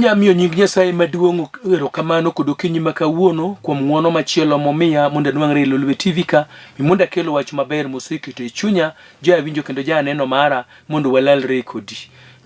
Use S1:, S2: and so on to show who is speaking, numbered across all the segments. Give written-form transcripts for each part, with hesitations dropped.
S1: Chunya miyo nying Nyasaye maduong' erokamano kod okinyi ma kawuono kuom ng'wono machielo momiya mondo anwang're e Lolwe TV ka mi mondo akel wach maber moseketo e chunya jawinjo kendo janeno mara mondo walalre kodi.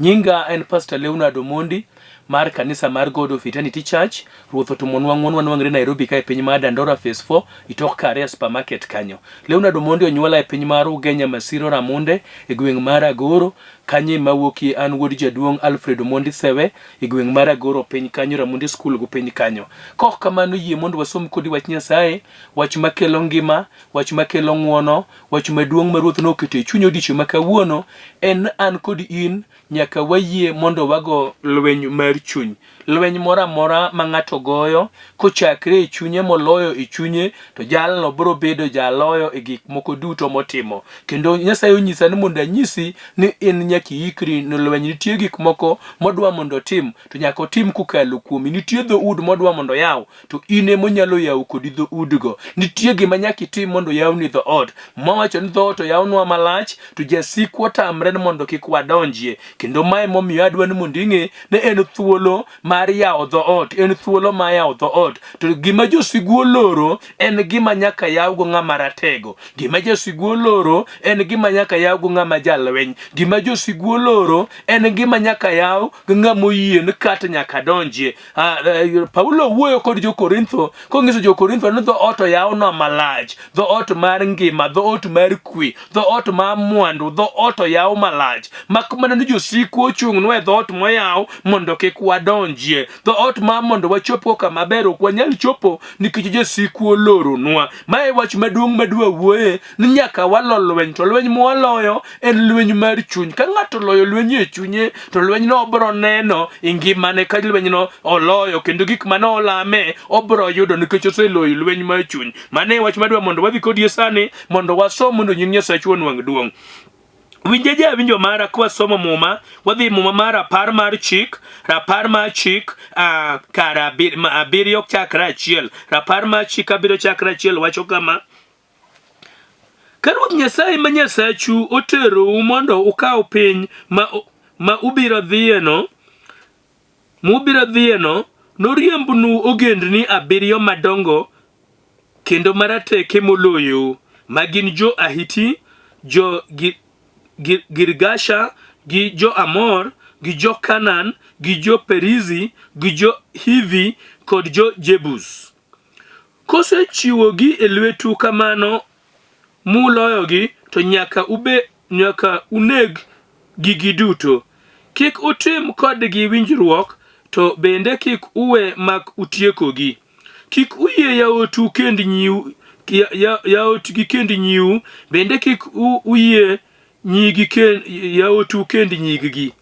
S1: Nyinga en Pastor Leonard Omondi mar kanisa mar God of Eternity Church. Ruoth otumonwa ng'wono wanwang're Nairobi ka e piny mar Dandora Phase 4 itok Karea Supermarket kanyo. Leonard Omondi onyuola e piny mar Ugenya Masiro Ramunde e gweng' mar Agoro Kanye ema awuokie an wuod jaduong' Alfred Omondi Sewe e gweng' mar Agoro piny kanyo Ramondi School go piny kanyo. Kok kamano yie mondo wasom kodi wach Nyasaye, wach makelo ngima, wach makelo ng'uono, wach maduong' ma Ruoth noketo e chuny odiechieng' ma kawuono en an kod in nyaka wayie mondo wago lweny mar chuny. Lweny moro amora ma ng'ato goyo kochakre e chunye moloyo e chunye to jalno biro bedo jaloyo e gik moko duto motimo. Kendo Nyasaye onyisa ni mondo anyisi ni in nyaka iikri ne lweny. Nitie gik moko modwa mondo otim to nyaka otim kokalo kuomi. Nitie dhoud modwa mondo oyaw to in ema onyalo yawo kodi dhoudgo. Nitie gima nyaka itim mondo oyawni dhoot. Mwawacho ni dhoot oyawnwa malach to jasikwa otamre ni mondo kik wadonjie. Kendo mae momiyo adwa ni mondo ing'e ni en thuolo mar yawo dhoot, en thuolo mar yawo dhoot. To gima josigu oloro en gima nyaka yawgo ng'ama ratego. Gima jasigu oloro en gima nyaka yawgo ng'ama jalweny. Gima josigu oloro en gima nyaka yaw gi ng'ama oyie ni kata nyaka donjie. Ah, eh, Paulo wuoyo kod jo-Korintho konyiso jo-Korintho ni dhoot oyawnwa malach, dhoot mar ngima, dhoot mar kwe, dhoot mar mwandu, dhoot oyaw malach. Mak mana ni josiku ochung'nwa e dhoot moyaw mondo kik wadonjie. Dhoot mar mondo wachopgo kama ber ok wanyal chopo nikech jasiku oloronwa. Ma e wach maduong' madwa wuoye ni nyaka walo lweny to lweny mwaloyo en lweny mar chuny. Ka ng'ato oloyo lweny e chunye to lwenyno obro neno e ngimane ka lwenyno oloyo kendo gik mane olame obro yudo nikech oseloyo lweny mar chuny. Mano e wach madwa mondo wadhi kodi sani mondo wasom mondo nying Nyasachwa onwang' duong'. Winje jawinjo mara kwasomo muma, wadhi muma mar rapar mar chik, rapar mar chik uh, kar abiriyo chakre achiel. Rapar mar chik abiriyo chakre achiel wacho kama. Ka Ruoth Nyasaye ma Nyasachu oterou mondo ukaw piny ma, ma ubiro dhiyeno, mubiro dhiyeno, noriembnu ogendni abiriyo madongo kendo marateke moloyou, ma gin jo-Ahiti, jo-Girgasha, gi jo-Amor, gi jo-Kanaan, gi jo-Perizi, gi jo-Hivi kod jo-Jebus. Kosechiwogi e lwetu kamano muloyogi, to nyaka ube, nyaka uneg gigi duto. Kik utim kodgi winjruok, to bende kik uwe mak utiekogi. Kik uyie yawuotu kend nyiu, yawuotgi kend nyiu, bende kik uyie nyigi kend, yawuotu kend nyiggi.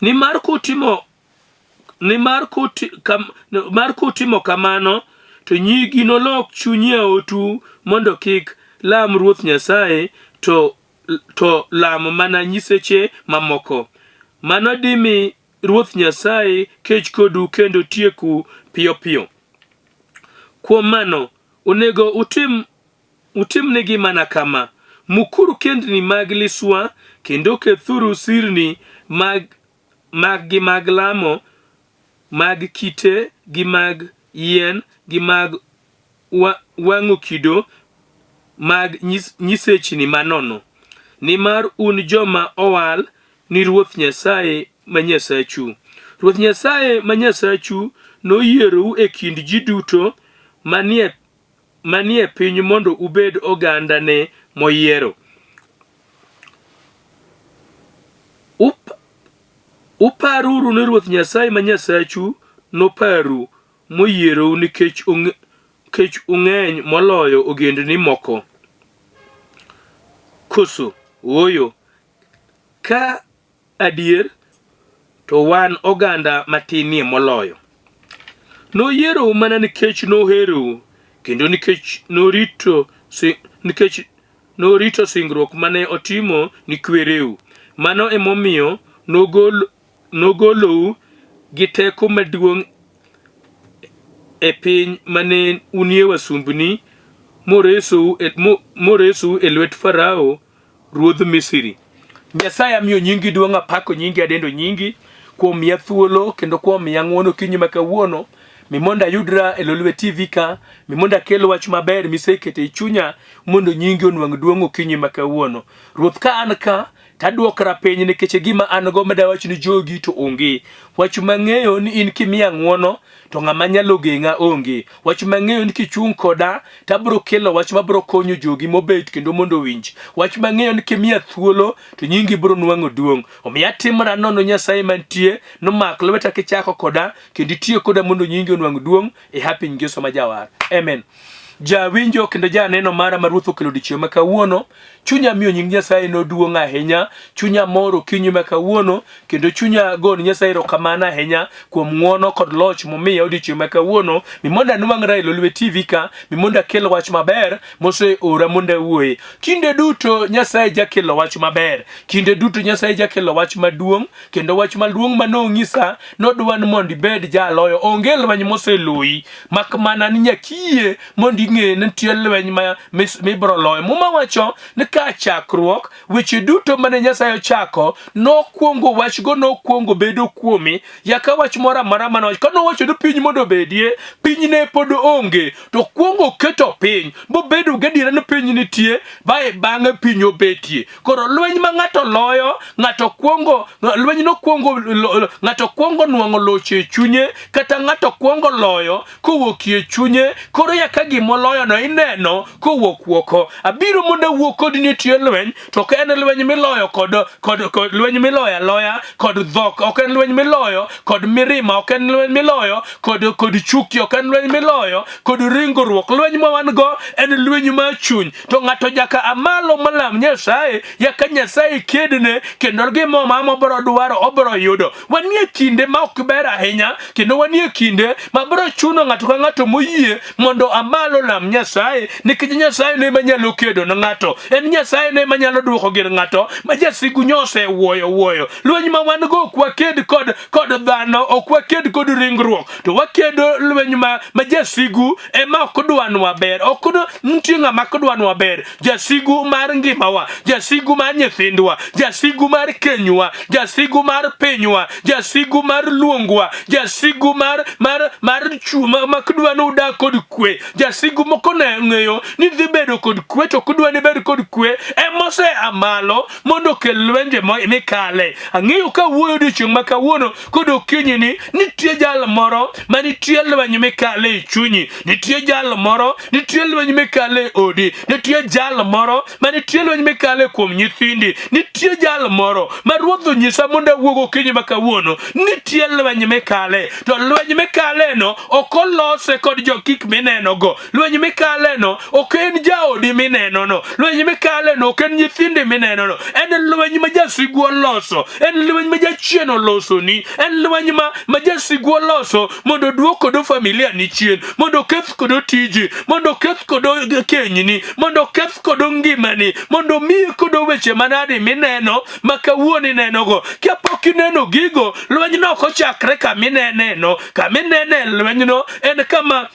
S1: Nimar kutimo nimar kuti, kam, mar kutimo kamano to nyigi nolok chuny yawuotu mondo kik lam Ruoth Nyasaye to, to lam mana nyiseche mamoko. Mano dimi Ruoth Nyasaye kech kodu kendo tieku piyo piyo. Kuom mano, onego utim utimnegi mana kama: mukuru kendni mag liswa kendo kethuru sirni mag maggi mag lamo mag kite gi mag yien gi mag wang'o kido mag nyisechni manono, nimar un joma owal ni Ruoth Nyasaye ma Nyasachu. Ruoth Nyasaye ma Nyasachu noyierou e kind ji duto manie manie piny mondo ubed ogandane moyiero. Up, uparuru ni Ruoth Nyasaye ma Nyasachu noparu moyierou nikech nikech ung'eny moloyo ogendni moko. Koso? Ooyo. Ka adier to wan oganda matinie moloyo. Noyierou mana nikech noherou kendo nikech norito nikech norito singruok mane otimo ni kwereu. Mano emomiyo nogol nogolou gi teko maduong' e piny mane unie wasumbni moresou e, moresou e lwet Farao ruodh Misri. Nyasaye amiyo nyingi duong' apako nyingi adendo nyingi. kuom miya thuolo kendo kuom miya ng'wono okinyi ma kawuono mi mondo ayudra e Lolwe TV ka, mi mondo akel wach maber miseketo e chunya mondo nyingi onwang' duong' okinyi ma kawuono. Ruoth ka an ka taduokra piny nikech gima an go madawach ni jogi to onge. Wach mang'eyo ni in kimiya ng'wono to ng'ama nyalo geng'a onge. Wach mang'eyo ni kichung' koda to abiro kelo wach mabiro konyo jogi mobet kendo mondo owinj. Wach mang'eyo ni kimiya thuolo to nyingi biro nwang'o duong'. Omiyo atimora nono Nyasaye mantie nomak lweta kichako koda kendo itiyo koda mondo nyingi onwang' duong' e hapi Yesu ma jawar. Amen. Jawinjo kendo janeno mara ma Ruoth okelo odiechieng' ma kawuono, chunya miyo nying Nyasaye noduong' ahinya, chunya mor okinyi ma kawuono, kendo chunya gone Nyasaye erokamano ahinya kuom ng'wono kod loch momiya odiechieng' ma kawuono, mi mondo anwang'ra e Lolwe TV ka, mi mondo akel wach maber moseora mondo awuoye. Kinde duto Nyasaye jakelo wach maber, kinde duto Nyasaye jakelo wach maduong' kendo wach maduong' ma nonyisa nodwa ni mondo ibed jaloyo. Onge lweny moseloyi, mak mana ni nyaka iyie mondo ing'e ni nitie lweny ma mibiro loyo. Muma wacho ni ka chakruok weche duto mane Nyasaye ochako nokwongo wachgo nokwongo bedo kuomi yaka wach moro amora mane owacho. Ka nowacho ni piny mondo obedie, piny ne pod onge, to kwongo oketo piny bobedo gadiera ni piny nitie, bae bang'e piny obetie. Koro lweny ma ng'ato loyo, ng'ato kwongo lweny no kwongo ng'ato kwongo nwang'o loch e chunye kata ng'ato kwongo loyo kowuok e chunye koro yaka gimoloyo no ineno kowuok oko. Abiro mondo awuo kodi ni tie lweny to ok en lweny miloyo kod kod kod lweny miloyo aloya kod dhok, ok en lweny miloyo kod mirima, ok en lweny miloyo kod kod chuki, ok en lweny miloyo kod ringruok. Lweny ma wan go en lweny mar chuny. To ng'ato nyaka amalo malam Nyasaye, yaka Nyasaye kedne kendo gima mama obiro dwaro obiro yudo. Wanie kinde ma ok ber ahinya kendo wanie kinde ma biro chuno ng'ato ka ng'ato moyie mondo amalo lam Nyasaye nikech Nyasaye ne manyalo kedo ne ng'ato. En Nyasaye ne manyalo duoko gir ng'ato ma jasigu nyo osewuoyo wuoyo. Lweny ma wan go ok waked kod kod dhano, ok waked kod ringruok, to wakedo lweny ma, ma jasigu ema ok dwanwa ber. Ok nitie ng'ama ok dwanwa ber. Jasigu mar ngimawa, jasigu mar nyithindwa, jasigu mar kenywa, jasigu mar pinywa, jasigu mar luongwa, jasigu mar mar mar chu ma, ma kdwa ni udag kod kwe. Jasigu moko ne ng'eyo ni dhi bedo kod kwe to kudwa ni bed kod kwe emose amalo mondo okel lwenje mikale. Ang'eyo ka wuoyo odiechieng' ma kawuono kod okinyi ni nitie jal moro ma nitie lweny mikale e chunyi, nitie jal moro nitie lweny mikale e odi, nitie jal moro ma nitie lweny mikale kuom nyithindi, nitie jal moro ma Ruoth onyisa mondo awuog okinyi ma kawuono, nitie lweny mikale. To lweny mikaleno ok olose kod jokik minenogo. Lweny mikaleno ok en jaodi minenono. Lweny mikaleno ok en nyithindi minenono. En lweny ma jasigu oloso. En lweny ma jachien olosoni. En lweny ma, ma jasigu oloso mondo oduok kodo familia ni chien, mondo oketh kodo tiji, mondo oketh kodo kenyni, mondo oketh kodo ngimani, mondo omiyi kodo weche manadi mineno ma kawuono inenogo. Kapok ineno gigo, lwenyno ok ochakre kama ineneno. Kama inene lwenyno en kama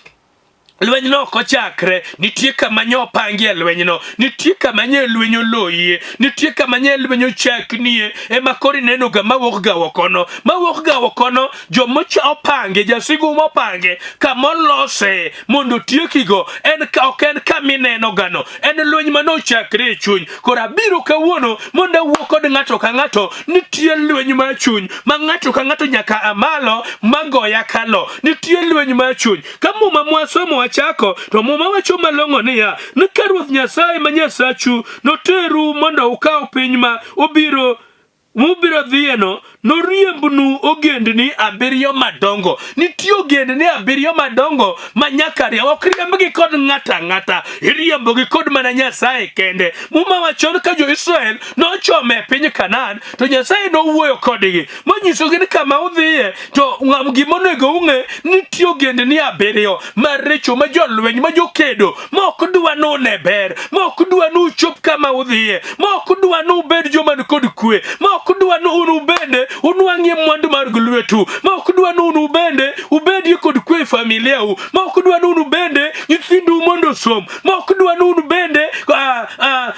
S1: lwenyno ok ochakre. Nitie kama nyo opangie lwenyno, nitie kama nye lweny oloyie, nitie kama nye lweny ochaknie, ema koro ineno ga mawuok ga okono. Mawuok ga okono, joma opange, jasigu mopange, kama olose mondo otiekigo, en ok en kama ineno gano, en lweny mane ochakre e chuny. Koro abiro kawuono mondo awuo kod ng'ato ka ng'ato, nitie lweny mar chuny ma ng'ato ka ng'ato nyaka amalo magoya kalo. Nitie lweny mar chuny. Ka muma mwasomo wachako, to muma wacho malong'o niya, ni ka Ruoth Nyasaye ma Nyasachu noteru mondo ukaw piny ma ubiro mubiro dhiyeno, noriembnu ogendni abiriyo madongo. Nitie ogendni abiriyo madongo ma nyaka riemb. Ok riembgi kod ng'ato ang'ata, iriembogi kod mana Nyasaye kende. Muma wacho ni ka jo-Israel nochomo e piny Kanaan, to Nyasaye nowuoyo kodgi monyisogi ni kama udhiye to gima onego ung'e nitie ogendni abiriyo maricho ma jolweny ma jokedo ma ok dwa ni une ber, ma ok dwa ni uchop kama udhiye, ma ok dwa ni ubed joma ni kod kwe, ma ok dwa ni un bende unwang'ie mwandu mar lwetu, ma ok dwa ni un bende ubedie kod kwe e familiau, ma ok dwa ni un bende nyithindu mondo osom, ma ok dwa ni un bende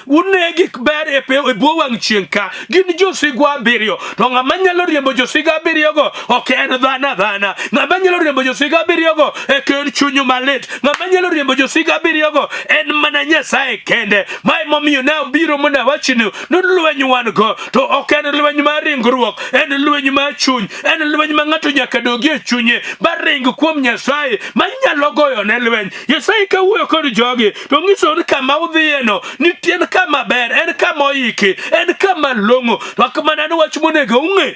S1: Une gik ber e e bwo wang' chieng' ka gin josigu abiriyo to ng'ama nyalo riembo josigu abiriyogo ok en dhano adhana. Ng'ama nyalo riembo josigu abiriyogo ok en chunyu malit. Ng'ama nyalo riembo josigu abiriyogo en mana Nyasaye kende. Ma emomiyo ne obiro mondo awachni ni lweny wan go to ok en lweny mar ringruok, en lweny mar chuny, en lweny ma ng'ato nyaka dogi e chunye ba ring kuom Nyasaye ma nyalo goyo ne lweny. Nyasaye ka wuoyo kod jogi to nyiso ni kama udhiyeno nitie en kama ber, en kama oiki, en kama long'o. To ok mana ni wach monego ung'e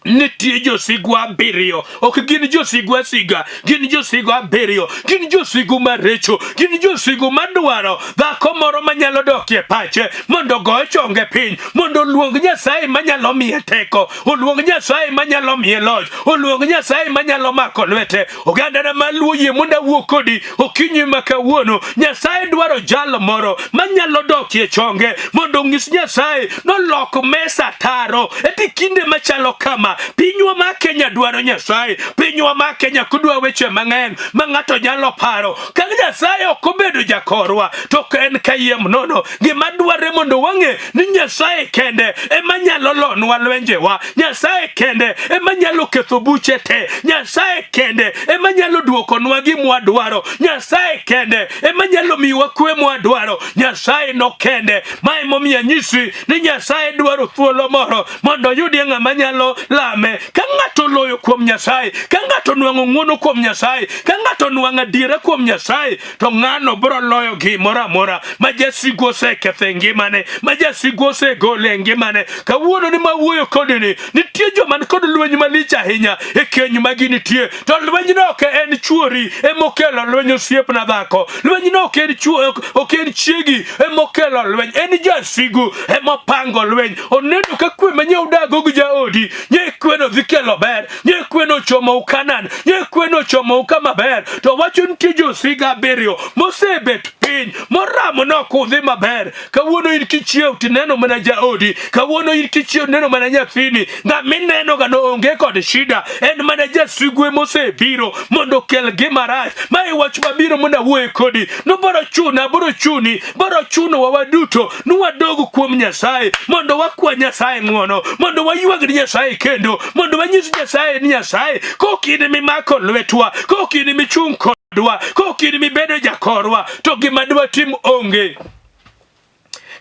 S1: nitie josigu abiriyo ok gin josigu asiga gin josigu abiriyo gin josigu maricho gin josigu madwaro dhako moro manyalo dokie pache mondo ogo chonge piny mondo oluong nyasaye manyalo miye teko oluong nyasaye manyalo miye loch oluong nyasaye manyalo mako lwete Ogandana ma luo yie mondo awuo kodi okinyi ma kawuono. Nyasaye dwaro jalo moro manyalo dokie chonge mondo onyis Nyasaye nolok mesa taro. Eti kinde machalo kama, pinywa ma Kenya dwaro Nyasaye, pinywa ma Kenya kudwa weche mang'eny ma ng'ato nyalo paro. Ka Nyasaye ok obedo jakorwa to ok en kayiem nono. Gima dwarre mondo wang'e ni Nyasaye kende ema nyalo lonwa lwenjewa. Nyasaye kende ema nyalo ketho buche te. Nyasaye kende ema nyalo duokonwa gimwadwaro. Nyasaye kende ema nyalo miyowa kwe mwadwaro. Nyasaye no kende. Ma emomiyo anyisi ni Nyasaye dwaro thuolo moro mondo oyudie ng'ama nyalo lame. Ka ng'ato oloyo kuom Nyasaye, ka ng'ato onwang'o ng'wono kuom Nyasaye, ka ng'ato onwang'o adiera kuom Nyasaye, to ng'ano biro loyo gimoro amora ma jasigu oseketho e ngimane, ma jasigu osegolo e ngimane. Kawuono ni mawuoyo kodi ni nitie joma ni kod lweny malich ahinya e keny ma ginitie, to lwenyno ok en chuori emokelo lweny osiepna dhako, lwenyno ok en chuo, ok en chiegi emokelo lweny, en jasigu emopango lweny. Oneno ka kwe ma nye udago gi jaodi, nye kweno dhi kelo ber, nye kweno ochomou Kanaan, nye kweno ochomou kama ber, to wacho nitie josiga abiriyo mosebet piny moramo ni ok udhi maber. Kawuono in kichiew tineno mana jaodi, kawuono in kichiew tineno mana nyathini, ng'ama ineno ga no onge kod shida, en mana jasigu emosebiro mondo okel gima rach. Ma e wach mabiro mondo awuoye kodi, noboro chuna, boro chuni, boro chunowa waduto ni wadog kuom Nyasaye mondo wakwa Nyasaye ng'wono, mondo waywag ni Nyasaye kendo, mondo wanyis Nyasaye ni Nyasaye kok in mimako lwetwa, kok in michung' kodwa, kok in mibedo jakorwa, to gima dwatim onge.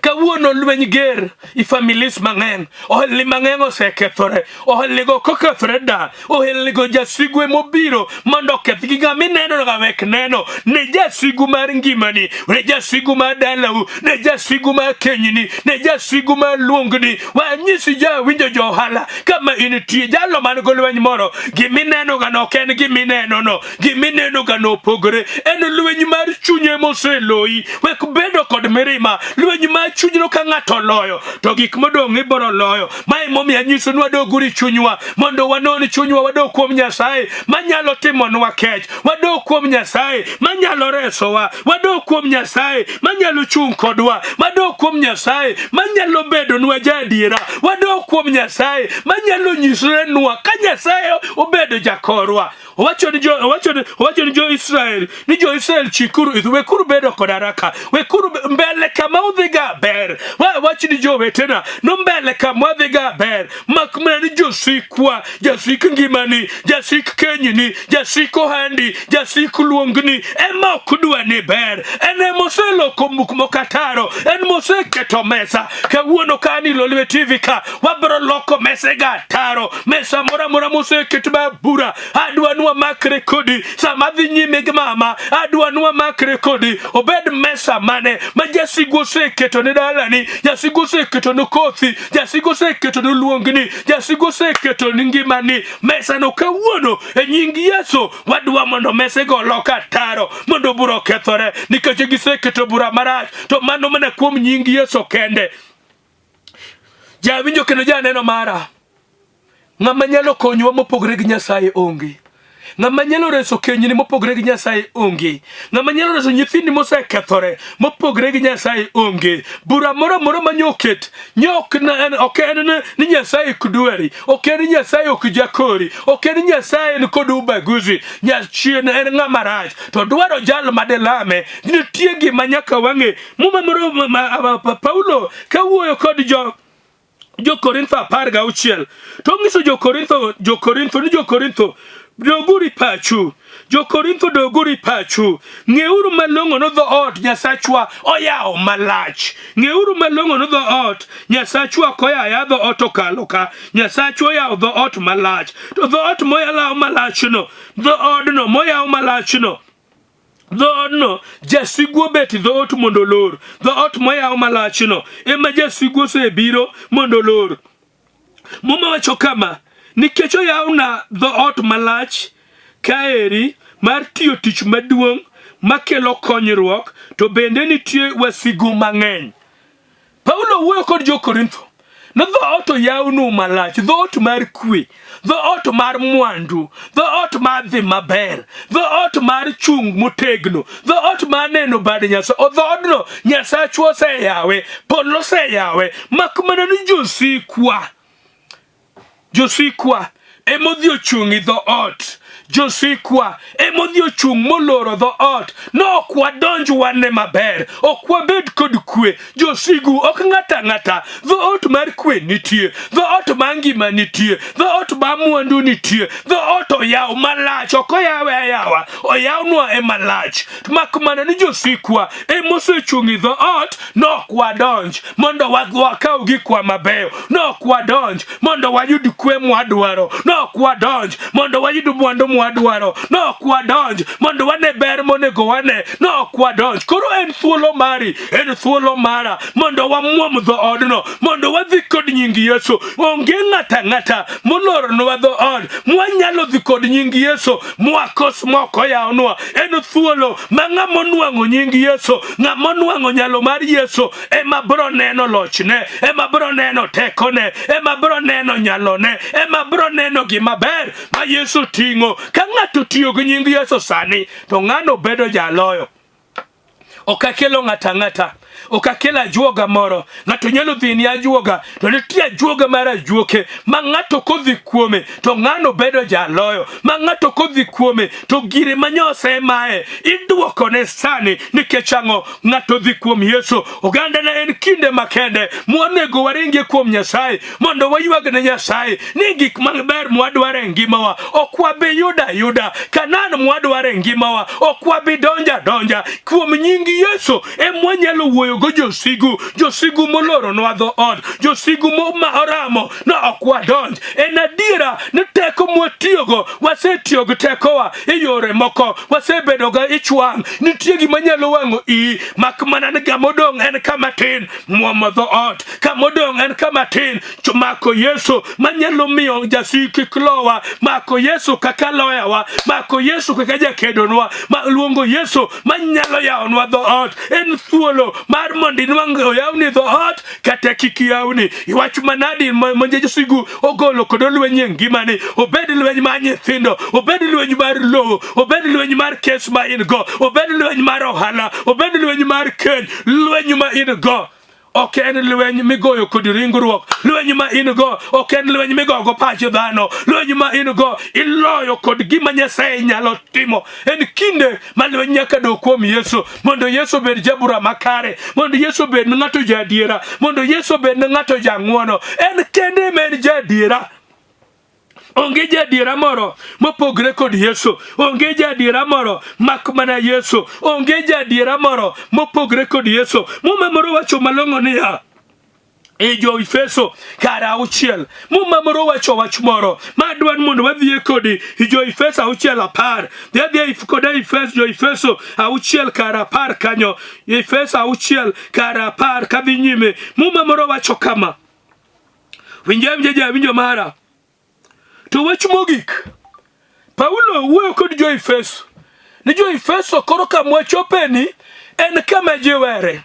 S1: Kawuono lweny ger i families mang'eny, ohelni mang'eny osekethore, ohelnigo kokethore da, ohelnigo jasigu emobiro mondo oketh gi ng'ama ineno ga wek neno ne jasigu mar ngimani, ne jasigu mar dalau, ne jasigu mar kenyni, ne jasigu mar luongni. Wanyisi jawinjo jo ohala kama intie jalo man go lweny moro, gimineno ga no ok en gimineno no, gimineno ga no opogore, en lweny mar chuny emoseloyi. Wek bedo kod mirima, lweny mar chunyno ka ng'ato oloyo to gik modong' ibiro loyo. Ma emomiyo anyiso ni wadoguru e chunywa mondo wanon chunywa, wadog kuom Nyasaye manyalo timonwa kech, wadog kuom Nyasaye manyalo resowa, wadog kuom Nyasaye manyalo chung' kodwa, wadog kuom Nyasaye manyalo bedonwa jaadiera, wadog kuom Nyasaye manyalo nyisrenwa ka Nyasaye obedo jakorwa. Owacho ni jo owacho ni owacho ni jo Israel ni jo Israel chikuru ithu wekuru bedo kod haraka wekuru mbele kama udhiga ber wa wach ni jowetena no mbele kama wadhiga ber mak mana ni josikwa jasik ngimani jasik kenyini jasik ohandi jasik luongni ema ok dwa ni ber en ema oseloko muk mokataro en moseketo mesa kawuono ka ni Lolwe TV ka wabiro loko mesega ataro mesa moro amora moseket ma bura adwa ni wamakre kodi sama adhi nyime gi mama adwa ni wamakre kodi obed mesa mane ma jasigu oseketo ne dalani jasigu oseketo ne kothi jasigu oseketo ne luongni jasigu oseketo ne ngimani mesano kawuono e nying Yesu wadwa mondo mesego olok ataro mondo bura okethore nikech giseketo bura marach to mano mana kuom nying Yesu kende Jawinjo kendo janeno mara, ng'ama nyalo konyowa mopogore gi Nyasaye onge. Ng'ama nyalo reso kenyni mopogre gi Nyasaye onge. Ng'ama nyalo reso nyithindi mosekethore mopogre gi Nyasaye onge. Bura moro amora ma nyoket nyok na en ok en ni Nyasaye ok dwari, ok en ni Nyasaye ok jakori, ok en ni Nyasaye en kod ubaguzi. Nyachien en ng'ama rach to dwaro jal madelame. Nitie gima nyaka wang'e. Muma moro Paulo kawuoyo kod jo Jo-Korintho 16 to onyiso Jo-Korintho Jo-Korintho ni Jo-Korintho doguru pachu Jo-Korintho doguru pachu ng'euru malong'o no dhoot Nyasachwa oyawo malach ng'euru malong'o no dhoot Nyasachwa ok oyawo aya dhoot okalo ka Nyasachwa oyawo dhoot malach to dhoot moyawo malachno dhoodno moyaw malachno Dhoodno jasigu obet dhoot mondo olor. Dhoot moyaw malachno ema jasigu osebiro mondo olor. Muma wacho kama, nikech oyawna dhoot malach kaeri mar tiyo tich maduong' makelo konyruok, to bende nitie wasigu mang'eny. Paulo wuoyo kod jo-Korintho ni dhoot oyawnu malach, dhoot mar kwe, dhoot mar mwandu, dhoot mar dhi maber, dhoot mar chung' motegno, dhoot mar neno bad Nyasaye. O dhoodno Nyasachwa oseyawe, polo oseyawe, mak mana ni josikwa Josikwa emodhi ochung' e dhoot. Josikwa emodhi ochung' moloro dhoot. No ok wadonj wane maber, ok wabed kod kwe. Josigu ok ng'ata ang'ata. Dhoot mar kwe nitie, dhoot mar ngima nitie, dhoot mar mwandu nitie, dhoot oyaw malach, ok oyawe ayawa, oyawnwa e malach. Mak mana ni josikwa emosechung' e dhoot, no ok wadonj. mondo wakaw gikwa mabeyo. Nok wadonj mondo wayud kwe mwadwaro. Nok wadonj mondo wayud mwandu mwadwaro. Nok wadonj mondo wane ber monego wane. Nok wadonj. Koro en thuolo mari, en thuolo mara mondo wamuom dhoodno, mondo wadhi kod nying Yesu. Onge ng'ata ang'ata moloronwa dhood mwanyalo dhi kod nying Yesu mwakos mok oyawnwa. En thuolo ma ng'ama onwang'o nying Yesu, ng'ama onwang'o nyalo mar Yesu ema bro neno lochne, ema bro neno tekone, ema bro neno nyalone, ema bro neno gima ber ma Yesu ting'o. Ka ng'ato tiyo gi nying Yesu sani, to ng'ano bedo jaloyo. Ok akelo ng'ato ang'ata, ok akelo ajuoga moro. Ng'ato nyalo dhi ni ajuoga, to nitie ajuoga mar ajuoke ma ng'ato kodhi kuome to ng'ano bedo jaloyo, ma ng'ato kodhi kuome to gire ma nyose maye idwokone sani. Nikech ang'o? Ng'ato dhi kuom Yesu. Ogandana en kinde makende mwanego waringie kuom Nyasaye mondo waywag ne Nyasaye ni gik maber mwadwaro e ngimawa ok wabi yudo ayuda, Kanaan mwadwaro e ngimawa ok wabi donjo adonja. Kuom nying Yesu e mwanyalo wuoyogo josigu, josigu moloronwa dhoot, josigu ma oramo no ok wadonj. En adiera ni teko mwatiyogo, wasetiyo gi tekowa e yore moko, wasebedo ga ich wang'. Nitie gima nyalo wang'o iyi, mak mana ni kama odong' en kama tin, muomo dhoot. Kama odong' en kama tin, mako Yesu manyalo miyo jasik kik lowa, mako Yesu kaka loyawa, mako Yesu kaka jakedonwa, ma luongo Yesu manyalo yawonwa dhoot. En thuolo mar mondo inwang' oyawni dhoot kata kik yawni. Iwach manadi ma jasigu ogolo kod lweny e ngimani, obed lweny mar nyithindo, obed lweny mar lowo, obed lweny mar kes ma in go, obed lweny mar ohala, obed lweny mar keny, lweny ma in go ok en lweny migoyo kod ringruok. Lweny ma in go ok en lweny migogo pach dhano. Lweny ma in go iloyo kod gima Nyasaye nyalo timo. En kinde ma lweny nyaka dog kuom Yesu, mondo Yesu obed jabura makare, mondo Yesu obed ng'ato jaadiera, mondo Yesu obed ng'ato jang'wono. En kende ema en jaadiera. Onge jaadiera moro mopogre kod Yesu. Onge jaadiera moro mak mana Yesu. Onge jaadiera moro mopogre kod Yesu. Muma moro wacho malong'o niya, e jo-Efeso kar auchiel. Muma moro wacho wach moro ma adwa ni mondo wadhiye kodi e jo-Efeso auchiel apar. Dhi adhiya koda Efeso, jo-Efeso auchiel kar apar kanyo. Efeso auchiel kar apar kadhi nyime. Muma moro wacho kama. Winj awinja jawinjo mara. To wach mogik, Paulo wuoyo kod jo-Efeso ni jo-Efeso koro kama wachopeni en kama ji were.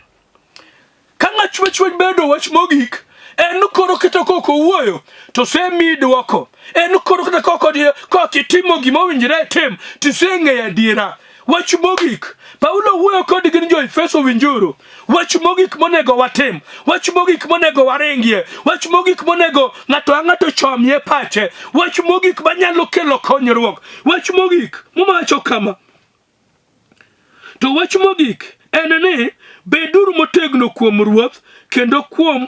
S1: Ka ng'at wach bedo wach mogik En koro kata kok owuoyo to osemiyi dwoko. En koro kata kok itimo gima owinjore itim to iseng'eyo adiera. Wach mogik, Paulo wuoyo kodgi ni jo-Efeso winjuru. Wach mogik monego watim, wach mogik monego waringie, wach mogik monego ng'ato ang'ato chomie pache, wach mogik manyalo kelo konyruok, wach mogik Muma wacho kama. To wach mogik en ni beduru motegno kuom Ruoth kendo kuom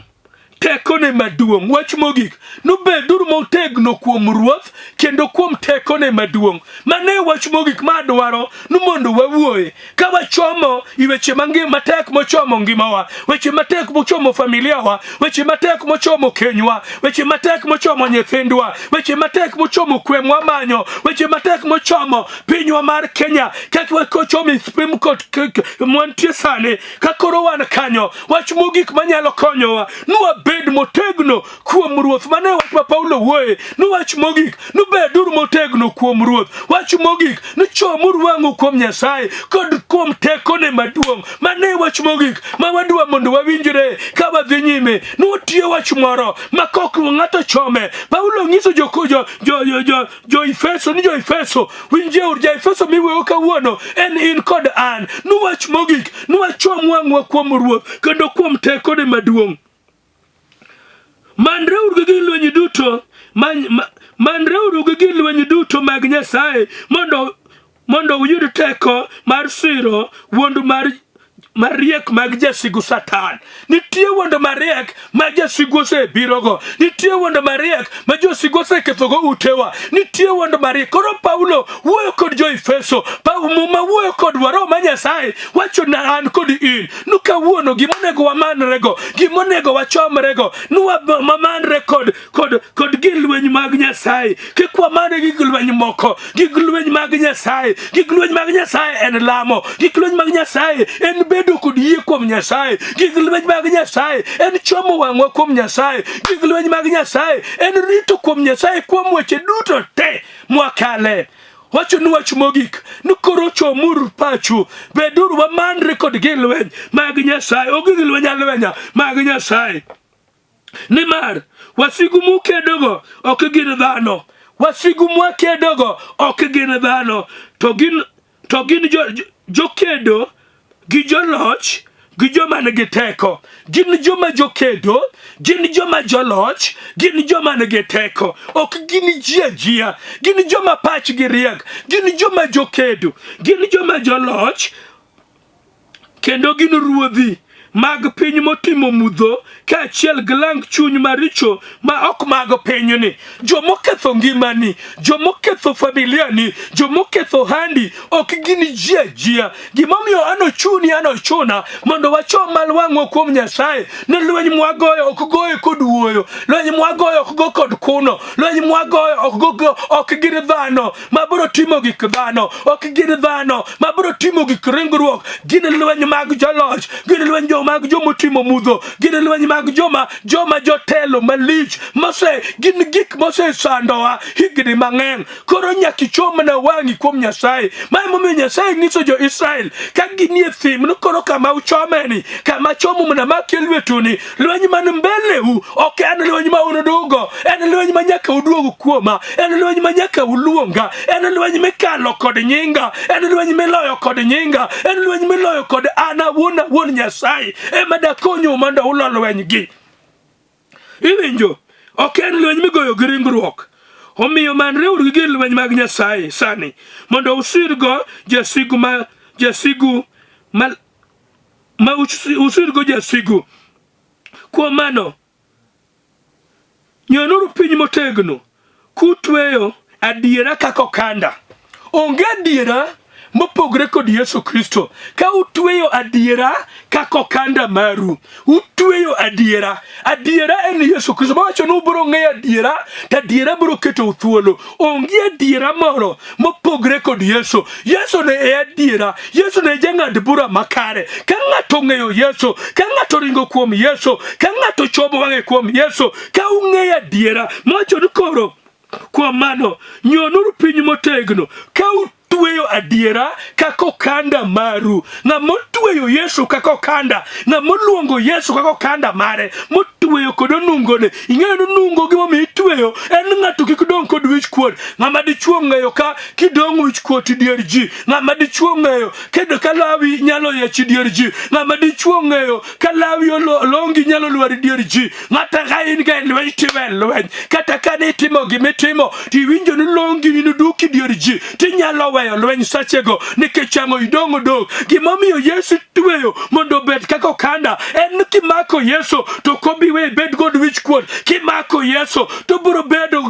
S1: tekone maduong'. Wach mogik, nubeduru motegno kuom Ruoth kendo kuom tekone maduong'. Mano e wach mogik ma adwaro ni mondo wawuoye ka wachomo i weche matek mochomo ngimawa, weche matek mochomo familiawa, weche matek mochomo kenywa, weche matek mochomo nyithindwa, weche matek mochomo kwe mwamanyo, weche matek mochomo pinywa mar Kenya, kaka wachomo e Supreme Court mwantie sani, ka koro wan kanyo, wach mogik manyalo konyowa ni wabed motegno kuom Ruoth. Mano e wach ma Paulo wuoye ni wach mogik nubeduru motegno kuom Ruoth. Wach mogik ni chomuru wang'u kuom Nyasaye kod kuom tekone maduong'. Mano e wach mogik ma wadwa mondo wawinjre ka wadhi nyime. Ni otiyo wach moro ma kok ng'ato chome. Paulo nyiso jo jo jo jo jo Jo-Efeso ni Jo-Efeso, winjeuru, Ja-Efeso miwuoyo kawuono en in kod an. Nuwach mogik, nuwachom wang'wa kuom Ruoth kendo kuom tekone maduong'. Manreuru gi gig lweny duto, manreuru gi gig lweny duto mag Nyasaye mondo mondo uyud teko mar siro wuond mar mariek mag jasigu Satan. Nitie wuond mariek ma jasigu osebirogo. Nitie wuond mariek ma josigu osekethogo utewa. Nitie wuond mariek. Koro Paulo wuoyo kod jo-Efeso. Muma wuoyo kodwa, Roho ma Nyasaye wacho na an kod in. Nu kawuono gima onego wamanrego, gima onego wachomrego, nu wamanre kod kod kod gig lweny mag Nyasaye. Kik wamane gig lweny moko. Gig lweny mag Nyasaye. Gig lweny mag Nyasaye en lamo. Gig lweny mag Nyasaye en bedo kod yie kuom Nyasaye. Gig lweny mag Nyasaye en chomo wang'wa kuom Nyasaye. Gig lweny mag Nyasaye en rito kuom Nyasaye kuom weche duto te mwakale. Wacho ni wach mogik ni koro chomuru pachu, beduru wamanre kod gig lweny mag Nyasaye, ok gig lweny alwenya mag Nyasaye. Nimar wasigu mukedogo ok gin dhano, wasigu mwakedogo ok gin dhano, to gin to gin jokedo gi joloch gi joma nigi teko. Gin joma jokedo, gin joma joloch, gin joma nigi teko. Ok gin ji ajia, gin joma pachgi riek, gin joma jokedo, gin joma joloch kendo gin ruodhi mag piny motimo mudho kaachiel gi lang chuny maricho ma ok mag pinyni. Jomoketho ngimani, jomoketho familiani, jomoketho handi ok gin ji ajia. Gimomiyo an ochuni, an ochuna mondo wachom mal wang'wa kuom Nyasaye ni lweny mwagoyo ok goye kod wuoyo, lweny mwagoyo ok go kod kuno, lweny mwagoyo ok go ok gin dhano ma biro timo gik dhano, ok gin dhano ma biro timo gik ringruok, gin lweny mag joloch, gin lweny jo mag jomotimo mudho, gin lweny mag joma joma jotelo malich mose gin gik mosesandowa higni mang'eny. Koro nyaka ichom mana wang'i kuom Nyasaye. Ma emomiyo Nyasaye nyiso jo-Israel ka ginie thim ni koro kama uchomeni, kama chomo mana makie lwetuni, lweny man mbeleu ok en lweny ma unudugo, en lweny ma nyaka uduog kuoma, en lweny ma nyaka uluonga, en lweny mikalo kod nyinga, en lweny miloyo kod nyinga, en lweny miloyo kod an awuon awuon Nyasaye ema dakonyu mondo ulo lwenygi. Iwinjo? Ok en lweny migoyo gi ringruok. Omiyo manreuru gi gir lweny mag Nyasaye sani mondo usirgo jasigu ma jasigu ma, ma usirgo jasigu. Kuom mano, nyonuru piny motegno kutweyo adiera kaka okanda. Onge adiera mopogre kod Yesu Kristo. Ka utweyo adiera kaka okanda maru, utweyo adiera. Adiera en Yesu Kristo. Mawacho ni ubiro ng'eyo adiera, to adiera biro ketou thuolo. Onge adiera moro mopogre kod Yesu. Yesu ne e adiera. Yesu ne jang'ad bura makare. Ka ng'ato ong'eyo Yesu, ka ng'ato ringo kuom Yesu, ka ng'ato chomo wang'e kuom Yesu, ka ung'eyo adiera, mawacho ni koro kuom mano nyonuru piny motegno ka utweyo Kutweyo adiera kaka okanda maru. Ng'ama otweyo Yesu kaka okanda, ng'ama oluongo Yesu kaka okanda mare, motweyo kod onungone. Ing'eyo ni onungo gimomiyo itweyo en ni ng'ato kik dong' kod wich kuot. Ng'ama dichuo ong'eyo ka kidong' wich kuot e dier ji. Ng'ama dichuo ong'eyo kedo ka lawi nyalo yiech e dier ji. Ng'ama dichuo ong'eyo ka lawi longi nyalo lwar e dier ji. Ng'ata ka in ga e lweny time lweny. Kata ka ne itimo gimitimo to iwinjo ni longi noduk e dier ji tinyalo weyo lweny sachego nikech ang'o idong' odong'. Gimomiyo Yesu tweyo mondo obed kaka okanda en ni kimako Yesu to ok obi weyi ibed kod wichkuot. Kimako Yesu to biro bedo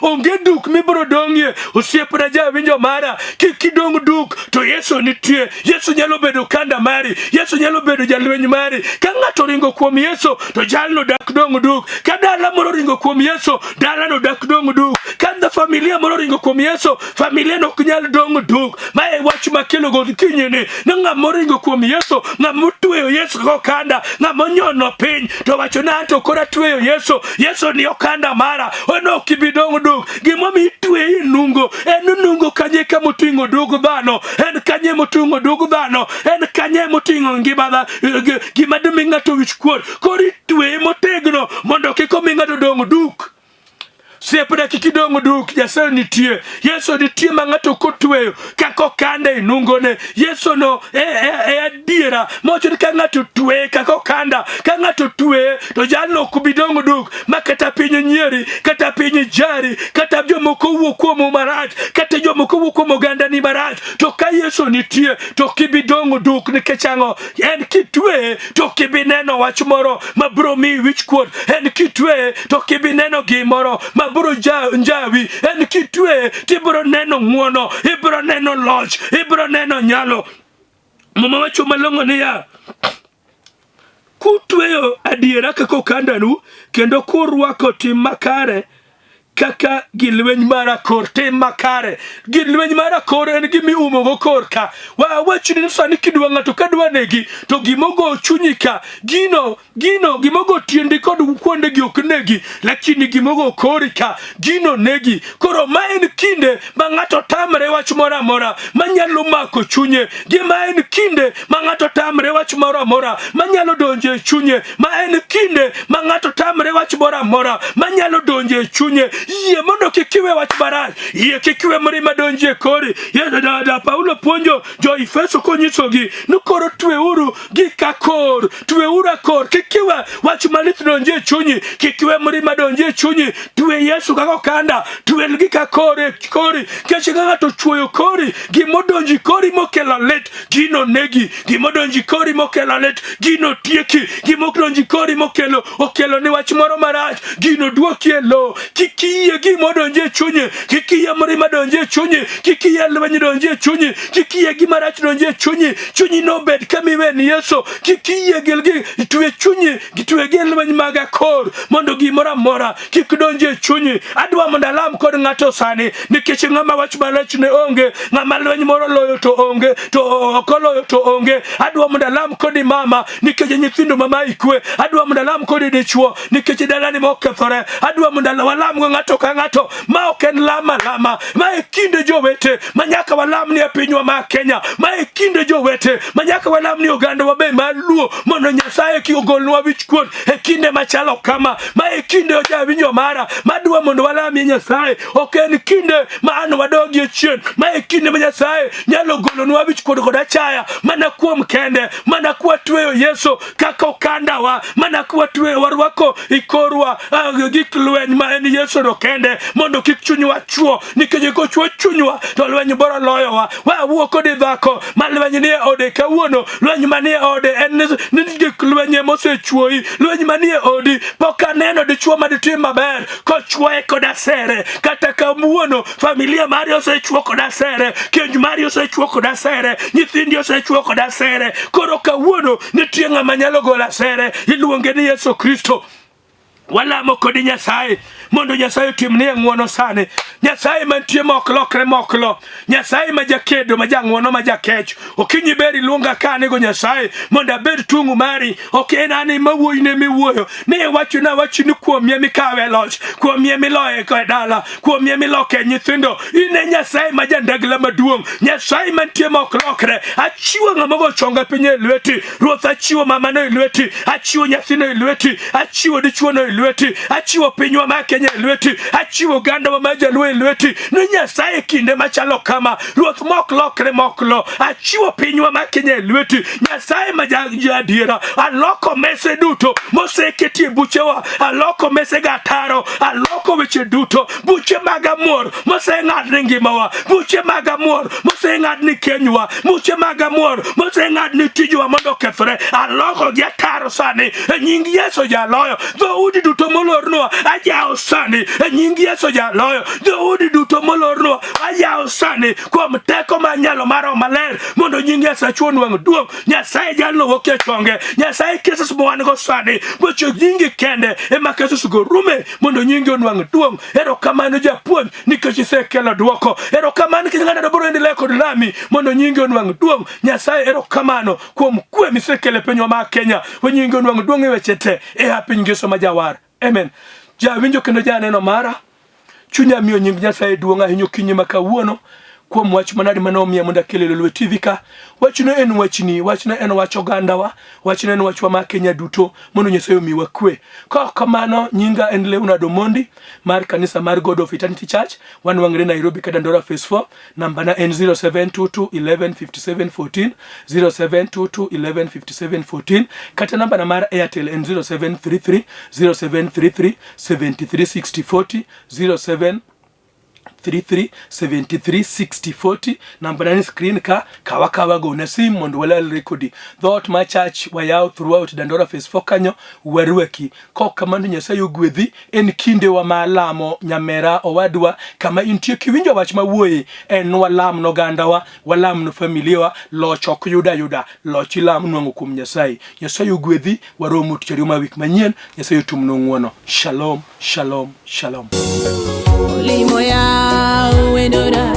S1: onge duk mibiro dong'ie. Osiepna jawinjo mara, kik idong' duk to Yesu nitie. Yesu nyalo bedo okanda mari, Yesu nyalo bedo jalweny mari. Ka ng'ato oringo kuom Yesu to jalno dak dong' duk. Ka dala moro oringo kuom Yesu, dalano dak dong' duk. Ka familia moro oringo kuom Yesu, familia no ok nyal dong' duk. Ma e wach makelo gokinyi ni, ni ng'ama oringo kuom Yesu, ng'ama otweyo Yesu kaka okanda, ng'ama onyono piny to wacho ni anto koro atweyo Yesu, Yesu ni okanda mara, en ok ibi dong' duk. Gimomiyo itweye e nungo, en nungo kanye kama oting'o dug dhano, en kanye moting'o dug dhano, en kanye moting'o ngima dha, gima dimi ng'ato wich kuot. Koro itweye motegno mondo kik omi ng'ato dong' duk. Osiepna kik idong' duk, Nyasaye nitie. Yesu nitie ma ng'ato kotweyo kaka okanda e nungone. Yesu no e, e, e adiera mowacho ni ka ng'ato tweye kaka okanda, ka ng'ato tweye to jalno ok bi dong' duk ma kata piny nyieri, kata piny jari, kata jomoko wuo kuomu marach, kata jomoko wuo kuom ogandani marach, to ka Yesu nitie to ok ibi dong' duk nikech ang'o? En kitweye to ok ibi neno wach moro ma biro miyi wichkuot. En kitweye to ok ibi neno gimoro ma biro njawi. En kitweye to ibiro neno ng'wono, ibiro neno loch, ibiro neno nyalo. Muma wacho malong'o niya, kutweyo adiera kaka okandanu kendo kurwako tim makare kaka gilweny mar akor, tim makare. Gilweny mar akor en gima iumogo kor ka. Wawachni ni sani kidwa ng'ato ka dwa negi to gimogo chunyi ka gino gino gimogo tiendi kod kuondegi ok negi, lakini gimogo kori ka gino negi. Koro ma en kinde ma ng'ato tamre wach moro amora manyalo mako chunye, gima en kinde ma ng'ato tamre wach moro amora manyalo donjo e chunye, ma en kinde ma ng'ato tamre wach moro amora manyalo donjo e chunye. Yie mondo kik iwe wach marach, yie kik iwe mirima donji e kori. Da Paulo puonjo jo-Efeso konyisogi ni koro tweuru gik akor, tweuru akor, kik iwe wach malit donji e chunyi, kik iwe mirima donji e chunyi. Twe Yesu kaka okanda, twe gik akor e kori, nikech ka ng'ato ochwoyo kori, gimodonji kori mokelo lit, gino negi, gimodonji kori mokelo lit, gino tieki, gimodonji kori mokelo okelo ni wach moro marach, gino dwoki e lowo. Kik iyie gimodonji e chunyi, kik iyie mirima donji e chunyi, kik iyie lweny donji e chunyi, kik iyie gima rach donji e chunyi. Chunyi nobed kama iweni Yesu. Kik iyie gilgi, twe chunyi, twe gi lweny mag akor mondo gimoro amora kik donji e chunyi. Adwa mondo alam kod ng'ato sani nikech ng'ama wach marach ne onge, ng'ama lweny moro loyo to onge, to ok oloyo to onge. Adwa mondo alam kodi mama nikech nyithindo mama ikwe. Adwa mondo alam kodi dichuo nikech dalani mokethore. Adwa mondo walam go ng'ato ka ng'ato ma ok en lama lama. Ma e kinde jowete ma nyaka walam ni e pinywa ma Kenya. Ma e kinde jowete ma nyaka walam ni oganda wa be ma Luo mondo Nyasaye ki ogolnwa wichkuot e kinde machalo kama. Ma e kinde jawinjo mara madwa mondo walamie Nyasaye. Ok en kinde ma an wadogie chien. Ma e kinde ma Nyasaye nyalo golonwa wichkuot kod achaya mana kuom kende, mana kwatweyo Yesu kaka okandawa, mana kwatweyo warwako i korwa gik lweny ma en Yesu no kende, mondo kik chunywa chwo, nikech kochwo chunywa to lweny boro loyowa. Wawuo kodi dhako ma lweny nie ode kawuono, lweny manie ode en ni gik lweny ema osechwoyi. Lweny manie odi pok aneno dichwo ma ditim maber kochwoye kod asere. Kata kawuono familia mari osechwo kod asere, keny mari osechwo kod asere, nyithindi osechwo kod asere. Koro kawuono nitie ng'ama nyalo golo asere, iluonge ni Yesu Kristo. Walamo kodi Nyasaye
S2: Mondo Nyasaye otimnie ng'wono sani. Nyasaye mantie ma ok lokre ma ok lo. Nyasaye ma jakedo ma jang'wono ma jakech. Okinyi ber iluonga ka anego Nyasaye mondo abed tung'u mari. Ok en an ema wuoyine miwuoyo. Ne iwachona wach ni kuomie mikawe loch, kuomie miloye e dala, kuomie miloke nyithindo. In e Nyasaye ma jandagla maduong', Nyasaye mantie ma ok lokre. Achiwo ng'ama ogo chonga piny e lweti. Ruoth achiwo mamano e lweti, achiwo nyathino e lweti, achiwo dichuono e lweti, achiwo pinywa ma Kenya e lweti, achiwo ogandawa ma Jaluo e lweti. Ni Nyasaye kinde machalo kama, Ruoth mok lokre mok lo, achiwo pinywa ma Kenya e lweti. Nyasaye ma jaadiera, aloko mese duto moseketie buchewa, aloko mese gataro, aloko weche duto, buche mag amor moseng'ad ni ngimawa, buche mag amor moseng'ad ni kenywa, buche mag amor moseng'ad ni tijwa mondo okethre, aloko gi ataro sani e nying Yesu jaloyo. Dhoudi duto molornwa ajawo sani e nying Yesu jaloyo. Dhoudi duto molornwa ajawo sani kuom teko ma nyalo mar Roho Maler mondo nying Nyasaye onwang' duong'. Nyasaye jalno wuok e chonge. Nyasaye kesos ma wan go sani weche nyingi kende ema kesos go rume mondo nyingi onwang' duong'. Erokamano japuonj nikech isekelo dwoko. Erokamano nikech ng'ato biro endelea kod lami mondo nyingi onwang' duong'. Nyasaye erokamano kuom kwe misekelo e pinywa mar Kenya. We nyingi onwang' duong' e weche te e piny ngeso ma jawar. Amen. Jawinjo kendo janeno mara, chunya miyo nying Nyasaye duong' ahinya okinyi ma kawuono kuom wach manadi mane omiya mondo akel e Lolwe TV ka. Wachno en wachni, wachno en wach ogandawa, wachno en wachwa ma Kenya duto mondo Nyasaye omiwa kwe. Ka ok kamano, nyinga en Leonard Omondi mar kanisa mar God of Eternity Church. Wanwang're Nairobi ka Dandora Phase 4. Namba na en 0722 11 57 14, 0722 11 57 14, kata namba na mar Airtel en 0733 0733 73 60 40, 07 33 73 60 40. Namba na ni screen ka kawa kawa gona sim mondo walalre kodi. Dhoot ma church wayaw throughout Dandora Phase 4 kanyo warwaki. Kok kamano Nyasaye ogwedhi. En kindewa ma lamo nyamera owadwa kama intie kiwinjo wach ma wuoye en walam nogandawa, walam no familia, loch ok yuda yuda, loch ilam nwang'o kuom Nyasaye. Nyasaye ogwedhi, waromo tich ariyo ma wik manyien. Nyasaye otumnu ng'wono. Shalom, shalom, shalom.
S3: Olimo ya wendora.